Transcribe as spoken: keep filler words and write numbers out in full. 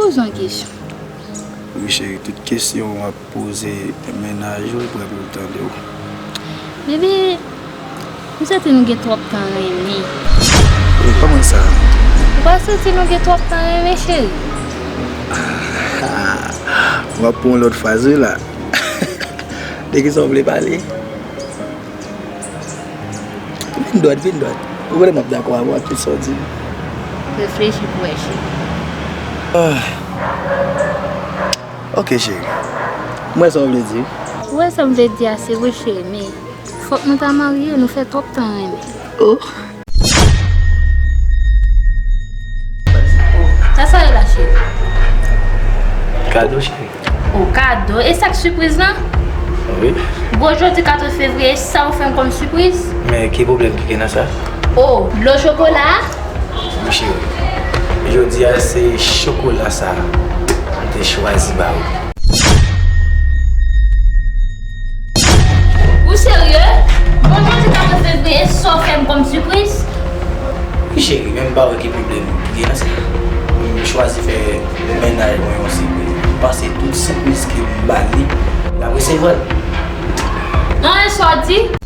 Poze yon kesyon. Wi, cheri, tout kesyon w ap poze mennaj ou, l prè pou l tande w. Bebe, m santi nou gen twòp tan renmen. Wi, kòman sa? Ou pa santi nou gen twòp tan renmen, cheri? W ap pran yon lòt fraz, wi, la. De ki sa w vle pale? Vin dwat, vin dwat. Ou konnen m ap dakò avè w ak tout sa w di m. Reflechi pou wè, cheri. Ah. Ok, cheri. M wè sa w vle di. Ou wè sa m vle di a, se vre, cheri, men fòk nou ta marye, nou fè twòp tan renmen. Oh. Sa sa ye la, cheri? Kado, cheri. O, kado. E sa k sipriz lan? Wi. Bon, jodi katòz fevriye, sa ou fè m kòm sipriz? Men ki pwoblèm ki gen nan sa? O, dlo chokola a? Wi, cheri. Jodi a, se chokola sa a m te chwazi ba ou. Ou serye? Bon, jodi katòz fevriye, sa w fè m kòm sipriz? Wi, cheri, men m pa wè ki pwoblèm ki gen nan sa. M chwazi fè mennaj mwen yon sipriz. M panse tout sipriz ke m ba li, l ap resevwa l. An, sa w di?